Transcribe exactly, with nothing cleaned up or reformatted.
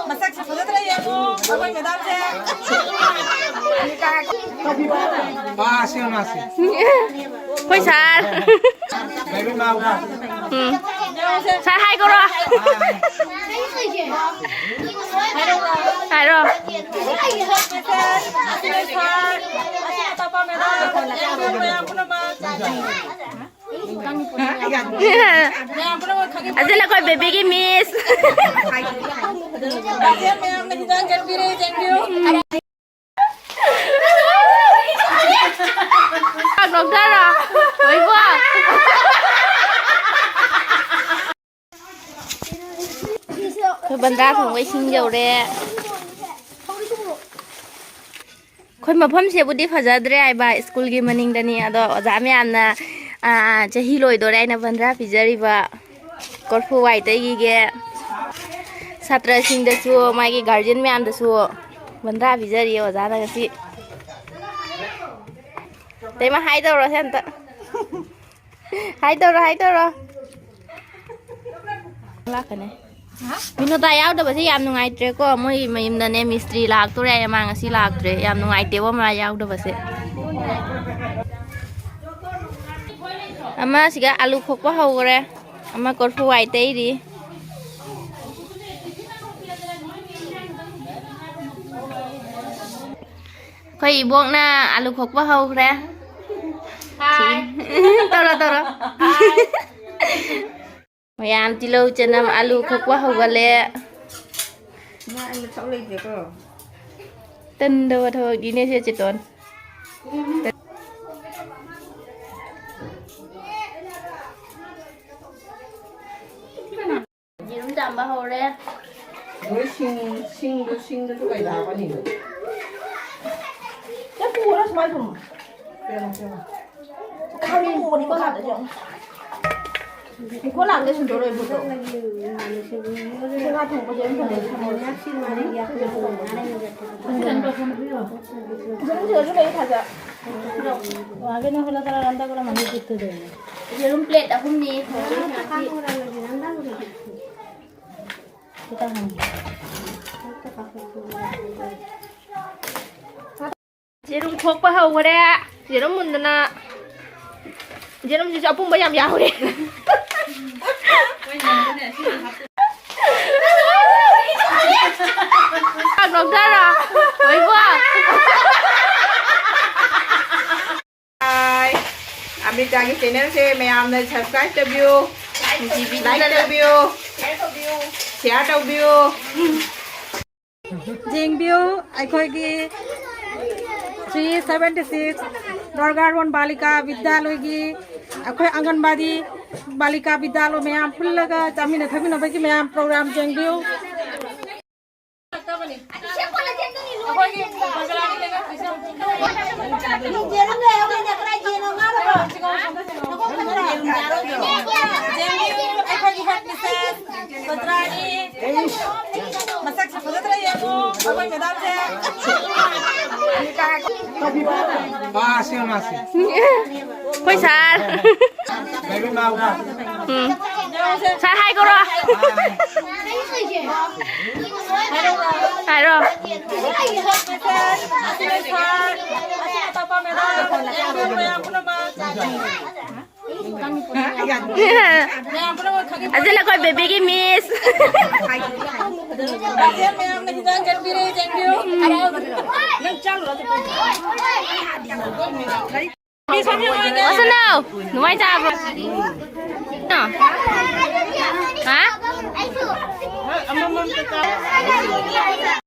ꯃꯁꯛꯁꯦ ꯐꯖꯗ꯭ꯔꯥ ꯌꯦꯡꯉꯣ, ꯑꯩꯈꯣꯏ ꯃꯦꯗꯥꯝꯁꯦ꯫ ꯃꯥꯁꯤ, ꯃꯥꯁꯤ꯫ ꯑꯩꯈꯣꯏ ꯁꯥꯔ꯫ ꯂꯩꯕ ꯃꯥ ꯎꯕ꯫ ꯎꯝ꯫ ꯁꯥꯔ ꯍꯥꯏ ꯀꯧꯔꯣ꯫ ꯍꯥꯏꯔꯣ꯫ ꯑꯁꯤꯅ ꯑꯩꯈꯣꯏ ꯕꯦꯕꯤꯒꯤ ꯃꯤꯁ꯫ ꯆꯥꯛ ꯂꯧꯊꯔꯣ꯫ ꯍꯣꯏꯕꯣ꯫ ꯑꯩꯈꯣꯏ ꯕꯟꯗ꯭ꯔꯥ ꯊꯣꯡꯕ ꯏꯁꯤꯡ ꯌꯧꯔꯦ꯫ ꯑꯩꯈꯣꯏ ꯃꯐꯝꯁꯤꯕꯨꯗꯤ ꯐꯖꯗ꯭ꯔꯦ ꯍꯥꯏꯕ, ꯁ꯭ꯀꯨꯜꯒꯤ ꯃꯅꯤꯡꯗꯅꯤ꯫ ꯑꯗꯣ ꯑꯣꯖꯥ ꯃꯌꯥꯝꯅ, ꯑꯥ, ꯆꯍꯤ ꯂꯣꯏꯗꯣꯔꯦ ꯍꯥꯏꯅ ꯕꯟꯗ꯭ꯔꯥ ꯄꯤꯖꯔꯤꯕ꯫ ꯀꯣꯔꯐꯨ ꯋꯥꯏ ꯇꯩꯈꯤꯒꯦ꯫ ꯁꯥꯇ꯭ꯔꯁꯤꯡꯗꯁꯨ, ꯃꯥꯒꯤ ꯒꯥꯔꯖꯤꯌꯟ ꯃꯌꯥꯝꯗꯁꯨ ꯕꯟꯗ꯭ꯔꯥ ꯄꯤꯖꯔꯤ ꯑꯣꯖꯥꯅ ꯉꯁꯤ꯫ ꯇꯩꯃ, ꯍꯥꯏ ꯇꯧꯔꯣꯁꯦ ꯑꯝꯇ꯫ ꯍꯥꯏ ꯇꯧꯔꯣ, ꯍꯥꯏ ꯇꯧꯔꯣ꯫ ꯂꯥꯛꯀꯅꯤ꯫ ꯃꯤꯅꯣꯇꯥ ꯌꯥꯎꯗꯕꯁꯦ ꯌꯥꯝ ꯅꯨꯡꯉꯥꯏꯇ꯭ꯔꯦꯀꯣ꯫ ꯃꯣꯏ ꯃꯌꯨꯝꯗꯅꯦ ꯃꯤꯁꯇ꯭ꯔꯤ ꯂꯥꯛꯇꯣꯔꯦ ꯍꯥꯏꯌꯦ, ꯃꯥ ꯉꯁꯤ ꯂꯥꯛꯇ꯭ꯔꯦ꯫ ꯌꯥꯝ ꯅꯨꯡꯉꯥꯏꯇꯦꯕꯣ ꯃꯥ ꯌꯥꯎꯗꯕꯁꯦ꯫ ꯑꯃ ꯁꯤꯒ ꯑꯂꯨ ꯈꯣꯛꯄ ꯍꯧꯈ꯭ꯔꯦ꯫ ꯑꯃ ꯀꯣꯔꯐꯨ ꯋꯥꯏ ꯇꯩꯔꯤ꯫ ꯑꯩꯈꯣꯏ ꯏꯕꯣꯛꯅ ꯑꯂꯨ ꯈꯣꯛꯄ ꯍꯧꯈ꯭ꯔꯦ꯫ ꯍꯥꯏ꯫ ꯇꯧꯔꯣ, ꯇꯧꯔꯣ꯫ ꯍꯥꯏ꯫ ꯃꯌꯥꯝ ꯇꯤꯜꯍꯧ, ꯆꯅꯝ, ꯑꯂꯨ ꯈꯣꯛꯄ ꯍꯧꯒꯠꯂꯦ꯫ ꯃꯥ ꯑꯩ ꯃꯊꯧ ꯂꯩꯇꯦꯀꯣ꯫ ꯇꯟꯗꯕ ꯊꯕꯛꯅꯤꯅꯦ ꯁꯦ ꯆꯦꯇꯣꯟ꯫ ꯌꯦꯔꯨꯝ ꯆꯥꯝꯕ ꯍꯧꯔꯦ꯫ ꯅꯣꯏ ꯁꯤꯡ, ꯁꯤꯡꯗꯨ, ꯁꯤꯡꯗꯨꯁꯨ ꯀꯩꯗ ꯍꯥꯞꯄꯅꯤꯅꯣ? ꯁꯦ ꯄꯨꯔꯣ ꯁꯨꯃꯥꯏ ꯊꯝꯃꯣ꯫ ꯄꯦꯝꯃ, ꯄꯦꯝꯃ꯫ ꯀꯥꯡꯍꯧ ꯄꯨꯕꯅꯤ ꯃꯈꯥꯗ ꯌꯦꯡꯉꯣ꯫ ꯏꯀꯣ ꯂꯥꯡꯗ ꯁꯤꯟꯗꯣꯔꯣꯏ ꯏꯕꯣꯛꯇꯣ꯫ ꯁꯤ ꯉꯥ ꯊꯣꯡꯕꯁꯦ ꯑꯗꯨꯝ ꯊꯝꯃꯣ꯫ ꯌꯦꯔꯨꯝꯁꯤꯗꯁꯨ ꯂꯩ ꯊꯥꯖ꯫ ꯌꯦꯔꯨꯝ ꯄ꯭ꯂꯦꯠ ꯑꯍꯨꯝꯅꯤ꯫ ꯌꯦꯔꯨꯝ ꯈꯣꯛꯄ ꯍꯧꯈꯔꯦ꯫ ꯌꯦꯔꯨꯝ ꯃꯨꯟꯗꯅ꯫ ꯌꯦꯔꯨꯝꯁꯤꯁꯨ ꯑꯄꯨꯝꯕ ꯌꯥꯝ ꯌꯥꯎꯔꯦ꯫ ꯅꯣꯛꯊꯔꯣ꯫ ꯂꯣꯏꯕꯣ꯫ Hi, ꯑꯃ꯭ꯔꯤꯇꯥꯒꯤ ꯆꯦꯅꯦꯜꯁꯦ ꯃꯌꯥꯝꯅ subscribe ꯇꯧꯕꯤꯌꯨ, like ꯇꯧꯕꯤꯌꯨ, share ꯇꯧꯕꯤꯌꯨ꯫ ꯌꯦꯡꯕꯤꯌꯨ, ꯑꯩꯈꯣꯏꯒꯤ three seventy six ꯗꯔꯒꯥꯔꯣꯟ ꯕꯥꯂꯤꯀꯥ ꯕꯤꯗ꯭ꯌꯥꯂꯣꯏꯒꯤ ꯑꯩꯈꯣꯏ ꯑꯪꯒꯟꯕꯥꯗꯤ ꯕꯥꯂꯤꯀꯥ ꯕꯤꯗ꯭ꯌꯥꯂꯣꯏ ꯃꯌꯥꯝ ꯄꯨꯜꯂꯒ ꯆꯥꯃꯤꯟꯅ ꯊꯛꯃꯤꯟꯅꯕꯒꯤ ꯃꯌꯥꯝ program ꯌꯦꯡꯕꯤꯌꯨ꯫ ꯃꯁꯛꯁꯨ ꯐꯖꯗ꯭ꯔꯥ ꯌꯦꯡꯉꯨ, ꯑꯩꯈꯣꯏ ꯃꯦꯗꯥꯝꯁꯦ꯫ ꯃꯥꯁꯤ, ꯃꯥꯁꯤ꯫ ꯑꯩꯈꯣꯏ ꯁꯥꯔ꯫ ꯎꯝ꯫ ꯁꯥꯔ ꯍꯥꯏ ꯀꯧꯔꯣ꯫ ꯍꯥꯏꯔꯣ꯫ ꯑꯁꯤꯅ ꯑꯩꯈꯣꯏ ꯕꯦꯕꯤꯒꯤ ꯃꯤꯁ꯫ ꯃꯌꯥꯝꯅ ꯍꯤꯗꯥꯛ ꯀꯟꯕꯤꯔꯦ, ꯌꯦꯡꯕꯤꯌꯨ꯫ ꯍꯔꯥꯎꯕꯅ꯫ ꯅꯪ ꯆꯥꯔꯨꯔꯣ꯫ ꯃꯤꯁ ꯃꯃꯤꯡ ꯑꯣꯏꯅ ꯋꯥꯁꯅꯥꯎ, ꯅꯨꯡꯉꯥꯏ ꯆꯥꯕ꯭ꯔꯣ? ꯑꯥ꯫